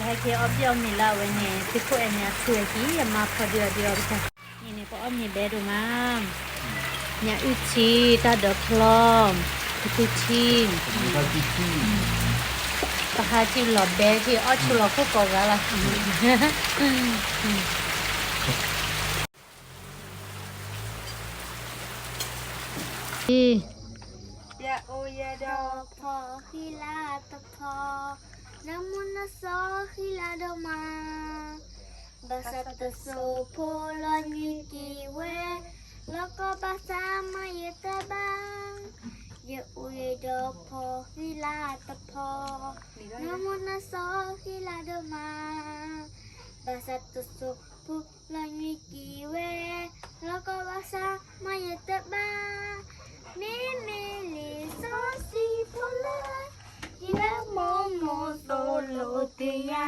ဟဲက့ၤအီၣ်ဘံၣ်အီၣ်မ့ၤလၢအဝဲန့ၣ် သုးခိၣ်အဲၣ်မ့ၤအထူအဟံၣ် အမါဖီဒုအီၤဒုအီၤတခါ, န့ၣ်န့ၣ် ပအီၣ်မ့ၤဘဲဒိၣ်မး, ညၣ်အုၣ်ထံ တၢ်ဒိးဖျီ, တကူထံ, ပဟးထံလီၤဘဲထံ အီၣ်ဆူလီၤခိၣ်ကိးဂၤလီၤ. ယအိၣ်ယဲဒီးဖီဃံလၤတဖီ, နၢမူနစီဃံလၤဒိၣ်မး, ဘၣ်ဆၣ်တစိၢ်ဖိလီၤညွံးက့ၤဝဲ, လီၤကီဘၣ်ဆၣ်မၤယတဘၣ်, ယအိၣ်ယဲဒီးဖီဃံလၤတဖီ, နၢမူနစီဃံလၤဒိၣ်မး, ဘၣ်ဆၣ်တစိၢ်ဖိ လီၤညွံးက့ၤဝဲ, လီၤကီဘၣ်ဆၣ်မၤယတဘၣ်, မ့မ့ၢ်လံာ်စီဆှံဖိလၢ ယလဲၤမိၢ်မိၢ်သိးလိာ်တယၤ,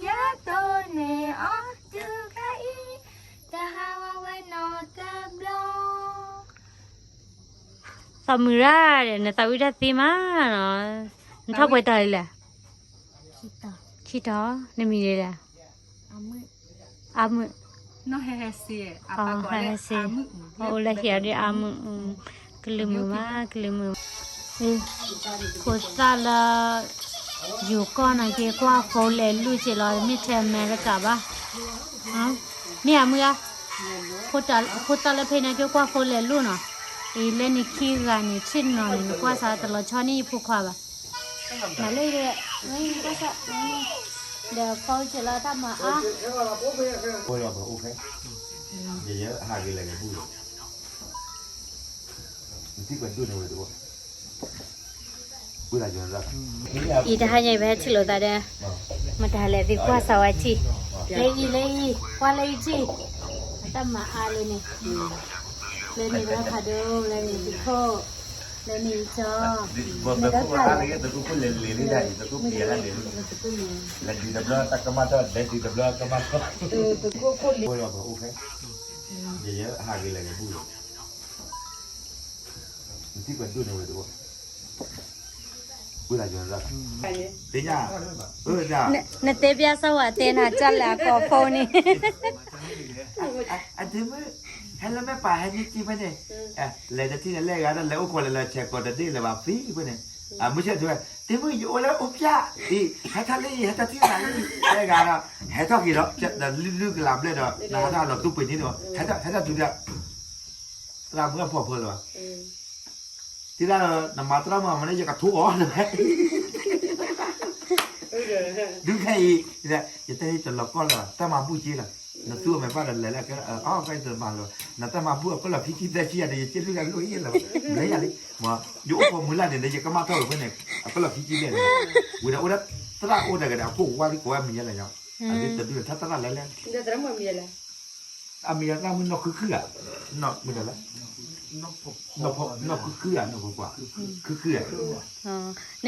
ယတိၢ်န့ၢ်အီၤတုၤခဲအံၤ, တဟးဝဲနီတဘျီ. သးမုၢ်ရၣ်ဒီး နသးဝံၣ်တၢ်သ့မးနီၤ, နထီၣ်ပှဲၤတီၤလံလဲၣ်, ခံတီၤ, နမံၤဒ်လဲၣ်, အါမုၣ်, ဟဲဟဲစ့, အိၣ်လၢဟံၣ်အဒုအါမုၣ်, ကလုာ်မုာ်မး ကလုာ်မုာ်မး, ဖိသၣ်လၢ ယိၤကီၢ်နာ်က့ၤကွၢ်ဖိလဲၤလူၢ်က့ၤလီၤ မ့ၢ်ထဲအမဲရကၤဘၣ်, မ့ၢ်အမုၢ်ဧါ, ဖိသၣ်လၢဖဲန့ၣ်က့ၤကွၢ်ဖိလဲၤလူၢ်နီၤ, အံၤလၢန့ၣ်ခံဂၤန့ၣ် ထံၣ်နီၤန့ၣ် နကွၢ်စးတလီၤဆီန့ၢ်ယဖိခွါဘၣ်, မၤလၢယ, ဒီးဖီက့ၤလီၤတၢ်မၤအါ, အိၣ်လီၤပအိၣ်ဖဲ, ယယဟးက့ၤလဲၤက့ၤဘူၣ်လီၤ, နထံၣ်ပှၤဒိၣ်န့ၢ်ဝဲတအိၣ် အံၤတဟါညါအံၤ ပဟဲထံၣ်လိာ်သးဒီး မတၤလဲၣ် သုကွၢ်စးဝဲထံၣ်, လၢအံၤ လၢအံၤ ကွၢ်လၢအံၤထံၣ်, အတၢ်မၤအါလၢန့ၣ်, လၢန့ၣ်ပဟဲဖးဒိၣ် လၢန့ၣ်သုခိၣ်, လၢန့ၣ်အံၤကၠီ, မ့ၢ်တၢ်ဖးဒိၣ်, လဲၤဒ်တဘျီတၢ်ကမၣ်ထီၣ်, လဲၤဒ်တဘျီကမၣ်ထီၣ်, ယယဟးက့ၤလဲၤက့ၤဘူၣ်လီၤ နထံၣ်ပှၤဒိၣ်န့ၢ်ဝဲတအိၣ်, သ့ၣ်ညါ, နတဲဘၣ်စၢ်ဝဲတဲနၤ ကၢ်လဲၤအကိာ်ဖိန့ၣ်, အဒ့မုၣ်, ဟဲလၢမဲာ်ပာ်ဟဲန့ၢ်က့ၤဖဲန့ၣ်, လဲၤတထံၣ်န့ၣ် လဲၤဂၤဒီး လဲၤအိၣ်ခိးလဲၤလၢဆဲးကိးတဒ့ၣ်လၢၤဘၣ်ဖံဖဲန့ၣ်, မုၢ်ဆ့ၣ်ထူဝဲ, ဒ့မုၣ် ယအိၣ်လၢအိၣ်ဖျဲၣ်, အံၤ ဟဲထီၣ်လံ ဟဲထီၣ်ထံၣ်နၤလံ, လဲၤဂၤဒီး ဟဲထီၣ်က့ၤဒီး ဒီးလုၢ်လုၢ်ကလးဘျဲၣ်ဒီး နဟးထီၣ်လီၤသူပှ့ၤန့ၣ်ဒီး ဟဲထီၣ် ဟဲထီၣ်တုၤဒီး သရၣ်မုၣ်အဖှီၣ်ဖိလၢၤဘၣ်, တဲဒၣ်ဒီး နမၤသရၣ်မုၣ်မၤန့ၣ် ယကထိအီၤလၢၤဘၣ်, ဒုးခဲအံၤ, ယတဲတလီၤကီၢ်လၢၤဘၣ် တၢ်မၤဘူၣ်က့လီၤ, နသူအမဲာ်ဘၣ်ဒီးလဲၤလၢအကဲ, အကဲတမၤလၢၤဘၣ်, နတၢ်မၤဘူၣ်အကလီၢ်ခံဆံသၢဆံယၤဒီး ယက့လုၢ်လၢလိၣ်အ့ၣ်လၢၤဘၣ်, ဘျဲယၤလံ, ယအိၣ်ခိးမုၢ်လၢ်န့ၣ်ဒီး ယကမၣ်ထီၣ်ဝဲဖဲန့ၣ် အကလီၢ်ခံဆံဘျဲၣ်န့ၣ်, ဝံၤဒီးအိၣ်ဒီးသရၣ်အိၣ်ဒီးကဒီး အဖိဝါသံကိးဝဲမံၤယဲလဲၣ်ညါ, အဒ်တဒုးထါသရၣ်လဲၤလဲၣ် အမံၤအသၣ်မုၣ်နီၢ်ခုၣ်ခုၣ်ဧါ, နီၢ်မုၣ်တလဲၣ်, နီၢ်ခုၣ်ခုၣ်ဧါ, နီၢ်ခိကွၢ်, ခုၣ်ခုၣ်ဧါ,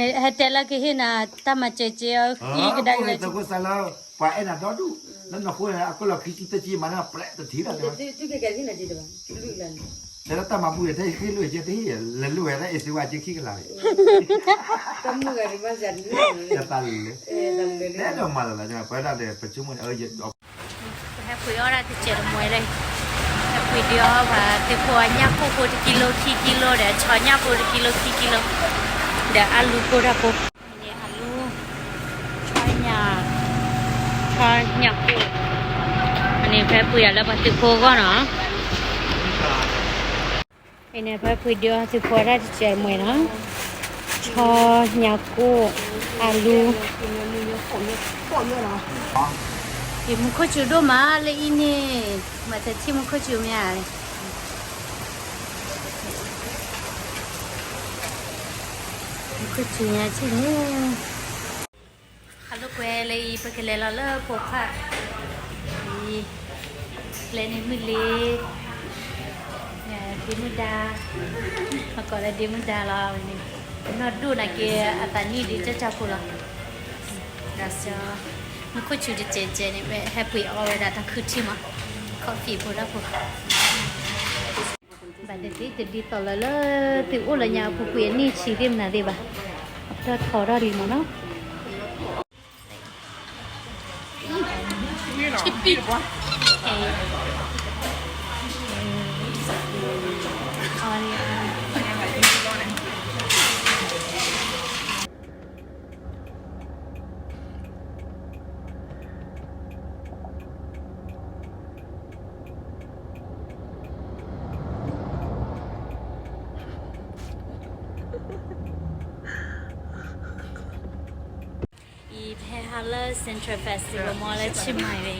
ဟဲတဲလၢကဟ့ၣ်နၤ တၢ်မၤစၢၤက့အီၤဃံကဒါက့ၤလၢ သုးခိၣ်စၢ်လၢ ပှၤအဲၣ်နၤဒီဒူၣ်, လၢနီၢ်ခိန့ၣ် အကလီၢ်ခံဆံသၢဆံမၤန့ၢ်ပျဲတထံၣ်လီၤ, တဲဒၣ်တၢ်မၤဘူၣ်န့ၣ် ထဲဟ့ၣ်လိၣ်က့ တဟ့ၣ်လဲၤလိၣ်ဝဲဒၣ် အ့ၣ်စ့ဝါက့ခံကလးန့ၣ်, တၢ်မုၣ်ဂၤဒ်မၤစၢၤန့ၣ်, တၢ်တၢ်လၢ, တဲဒိးမၤလၢ်လၢ် ပဝဲဒၣ်ဒီး ပဆိကမိၣ်န့ၣ် ပဟဲပှ့ၤအီၣ်ဒၣ်တစဲးတမှဲလၢ, ဟဲပှ့ၤဒုးအီၣ်ဘၣ်သုးဖိအညၣ်ကိၢ်ဖိတကံလိခံကံလိဒီး ဆီညၣ်ဖိတကံလိခံကံလိ, ဒီးအလူကိၢ်တၢ်ဖိ, န့ၣ်အလူ, ဆီညၣ်, ဆီညၣ်ကိၢ်, အန့ၣ်ဖဲပှ့ၤအီၣ်လၢပှၤသုးဖိအဂီၢ်နီၤ. အန့ၣ် ဖဲပှ့ၤဒုးအီၣ်သုးဖိဒၣ်တစဲးတမှဲ ဆီညၣ်ကိၢ်, အလူ, ယမူခိၣ်စူၤဒိၣ်မးလၢအံၤန့ၣ်, မၤတထံၣ်မူခိၣ်စူၤမ့ၢ်ဧါ, မူခိၣ်စူၤညါထံၣ်န့ၣ် ဟးလိာ်ကွဲလၢအံၤ ပကလဲၤလီၤလၢပိာ်ခွါအံၤ, ကျဲန့ၣ်မုၢ်လ့ၤ, ဒ့မုၢ်ဒါ, အကိးလၢဒ့မုၢ်ဒါလီၤန့ၣ်, နီၢ်ဒိၣ်နာ်က့ အသးနံၣ်ဒုးကၢ်ကၢ်ဖိလီၤ, ဒီး မူခိၣ်စူၤတစဲးစဲးန့ၣ် ဟဲပှ့ၤအီၣ်ဝဲဒၣ်တၢ်ခုၣ်ထံမး, ခီၣ်ဖံးဖိတၢ်ဖိ ဘၣ်တသ့တဒ်သိးလၢ လၢသုအိၣ်လၢညါအပူၤကွံာ်အနံၣ်ဆံးသ့ၣ်မနုၤသ့ၣ်ဘၣ်, တၢ်ထီထီၣ်လံမးနီၤ. Chippy. Okay. Audio. Central Festival မ့ၢ်လၢဆမံၤဝဲအံၤ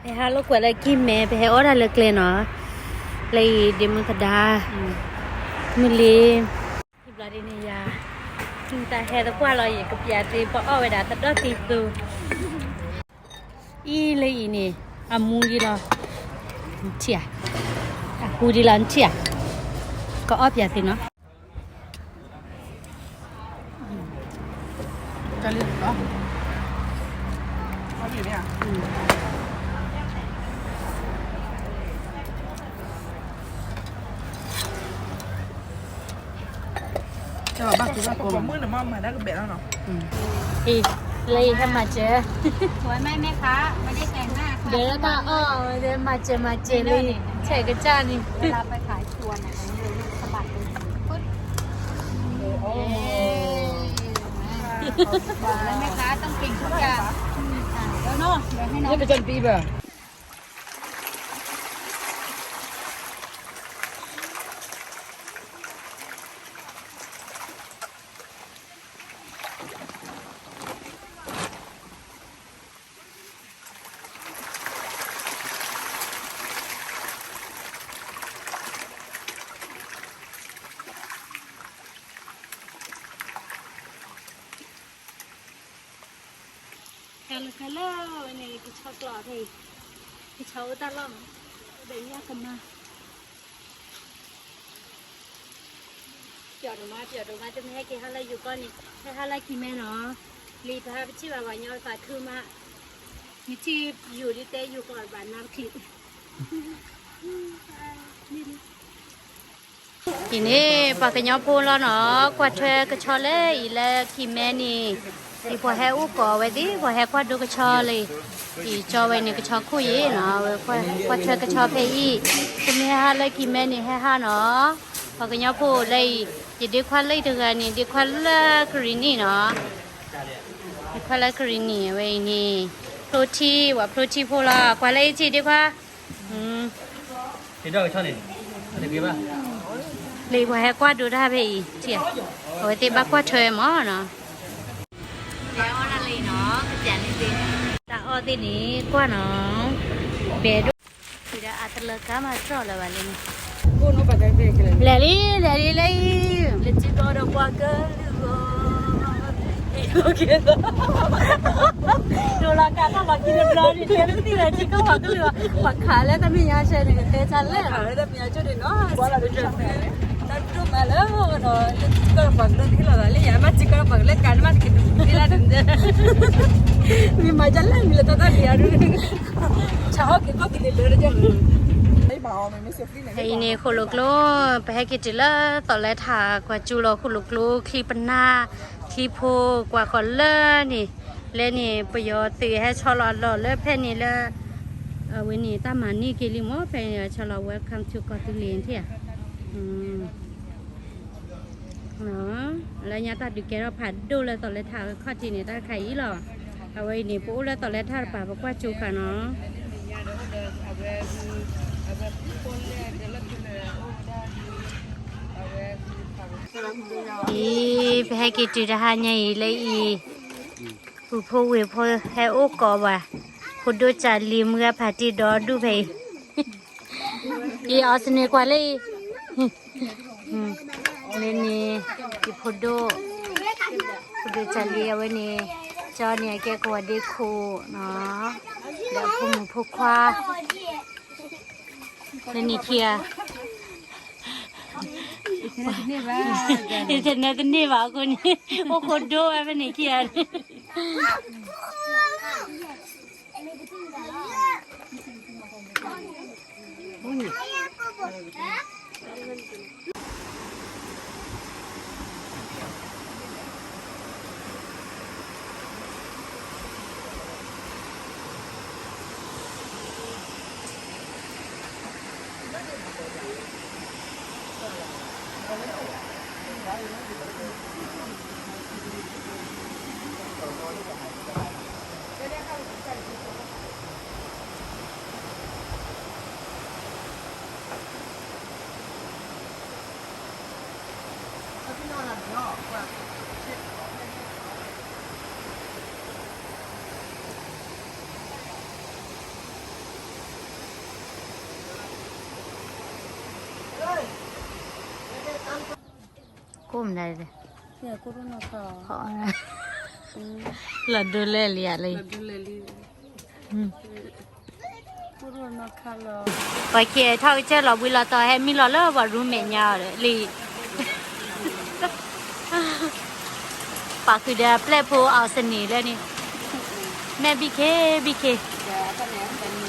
ပဟဲလိာ်ကွဲလၢကံၢ်မဲ ပဟဲအီၣ်တၢ်လၢကျဲနီၤ, လၢအံၤဒ့မုၣ်သဒါ, မုၢ်လ့, ဘျီဒ်န့ၣ်ယၤ, တၢ်ဟဲသပှၢ်လီၤ ယကပျးသ့ပအီၣ်ဝဲဒၣ်သဒီၣ်သံသူ အံၤလၢအံၤန့ၣ် အမူဒ်လီၤ, နထံၣ်ဧါ, အဟူဒ်လီၤ နထံၣ်ဧါ, ကအီၣ်ပျးသ့နီၤ. လၢအံၤဟဲမၤစၢၤ, ဒဲတၢ်အီၣ်ဝဲ မၤစၢၤမၤစၢၤလံ, ဆဲးကစၢ်န့ၣ်, Hello hello, န့ၣ် ကဆီကျိးဖဲအံၤ, ကဆီအိၣ်တၢ်လီၢ်မး, ဒီးညၣ်ကမါ ပျီဒိၣ်မး ပျီဒိၣ်မး တမ့ၢ်ဟဲက့ၤဟါလၢယိၤကီၢ်န့ၣ် ဟဲဟါလၢခံမဲနီၤ, လံာ်ပဟးပထံၣ်ဘၣ်ပှၤညီသးခုမး, မ့ၢ်ထံၣ်ယိၤဒ်တဲယိၤကီၢ်ဘၣ်နါပချံး အံၤန့ၣ် ပှၤကညီဖိလီၤနီၤ, ကွၢ်ထွဲကဆီလၢအံၤလၢခံမဲန့ၣ်, အံၤပှၤဟဲအိၣ်ကိးဝဲသ့ၣ် ပှၤဟဲကွၢ်ဒိကဆီလၢအံၤ, အံၤကၠီဝဲန့ၣ် ကဆီခိၣ်ယ့ၣ်နီၤ, ဝဲကွၢ်ထွဲကဆီဖဲအံၤ, တမ့ၢ်ဟဲဟါလၢခံမဲန့ၣ် ဟဲဟါနီၤ, ပှၤကညီဖိလၢအံၤ, ယဒ့ခွါလၢအံၤတဂၤန့ၣ် ဒ့ခွါလၢကရံၣ်နံၣ်နီၤ, ဒ့ခွါလၢကရံၣ်နံၣ်ဝဲအံၤန့ၣ်, ဖျိထံ ပှၤဖျိထံဖိလီၤ, ကွၢ်လၢအံၤထံၣ်ဒ့ခွါ လၢပှၤဟဲကွၢ်ဒိတၢ်ဖဲအံၤ, အဝဲသ့ၣ်ဘၣ်ကွၢ်ထွဲမးနီၤ, တၢ်အီၣ်သ့ၣ်န့ၣ် ကွၢ်နီၤ, ဘဲဒိၣ်, ဒီးအတလၢကါမးတြီၢ်လၢၤဘၣ်လၢန့ၣ်, လဲၤလံ လဲၤလံလၢအံၤ, လၢထံကီၢ်ဒီးပှၤကလုာ်ဂီၢ် ဒိၣ်လီၤကါထီၣ်လီၤခံတဘျီန့ၣ် တဲလၢသ့ၣ်လၢထံကီၢ်ပှၤကလုာ်, ပှၤခးလၢတၢ်မဲာ်ညါဆဲန့ၣ် ကတဲဆါလဲၣ်, တၢ်ဒိၣ်မးလၢဒီး လၢထံကီၢ်ပှၤကလုာ်သ့ၣ်လီၤသးလၢယၤ မ့ၢ်ထံကီၢ်ပှၤကလုာ်ကါန့ၣ် မ့ၢ်တကဒုးသ့လၢတန့ၣ်, မ့ၢ်မၤဒ်လဲၣ်မ့ၢ်လၢတၢ်တၢ်လံၤအဒိၣ်, ဆါဟီၣ်က့ၤကီၢ်က့ၤလၢလၢတကဲ အံၤန့ၣ် ဃိၣ်လိာ်ကျိ, ပဟဲက့ၤတုၤလၢသီးလဲထး ကွၢ်ကၠူလီၤဃိၣ်လိာ်ကျိ ချံပနၢ် ချံဖိ ကွၢ်ဃီၤလၢန့ၣ်, လၢန့ၣ် ပယီၤသုးဟဲဆီလီၤအလီၢ်လၢဖဲန့ၣ်လၢ, အဝဲန့ၣ် တၢ်မၤန့ၢ်က့ၤလံမး ဖဲန့ၣ်ဆီလီၤ welcome to ကီၢ်သူလ့ၤထံၣ်ဧါ, လၢညါတၢ်ဒုးကဲထီၣ်ဖးဒိၣ်လၢသီးလဲထးအခီၣ်ထံးန့ၣ် တၢ်တခါအံၤလီၤ, အဝဲအံၤန့ၣ် ပအိၣ်လၢသီးလဲထးတပၤ ပကွၢ်ကၠူဃာ်နီၤ အံၤ ပဟဲက့ၤတုၤတဟါညါအံၤလၢအံၤ, ပူၤဖိဝ့ၢ်ဖိဟဲအိၣ်ကိးဘၣ်, ဖိဒိၣ်ကၢ်လံၤမုၢ်ဂၢ်ဖးတံၢ်ဒီဒူၣ်ဖဲအံၤ, အံၤအီၤစန့ၣ်ကွၢ်လၢအံၤ, လၢန့ၣ်, ယဖိဒိၣ်, ဖိဒိၣ်ကၢ်လံၤအဝဲန့ၣ်, ကၠီန့ၣ်အကဲကဝီၤဒ့ခိၣ်နီၤ, ဒီးဖိမုၣ်ဖိခွါ လၢန့ၣ်ခံဂၤ, ယတနဲတန့ၢ်ဘၣ်အဃိန့ၣ်, အိၣ်ခိးဒိဝဲဖဲန့ၣ်ခံဂၤန့ၣ်, အံၤ ကိးမနုၤလဲၣ်, လီၤဒိလဲၣ်လံဧါလံ, ပှၤက့ၤထီၣ်ကစၢၢ်လီၤဘှံးလီၤတီၤ ဟဲမံလီၤလၢပှၤ room မဲာ်ညါအီၤဒီးလံ, ပာ်ဃုာ်ဒီးပျဲၢ်ဖိအီၤစန့ၣ်လၢန့ၣ်, မဲာ်ဘံခ့ဘံခ့, တၢ်န့ၣ်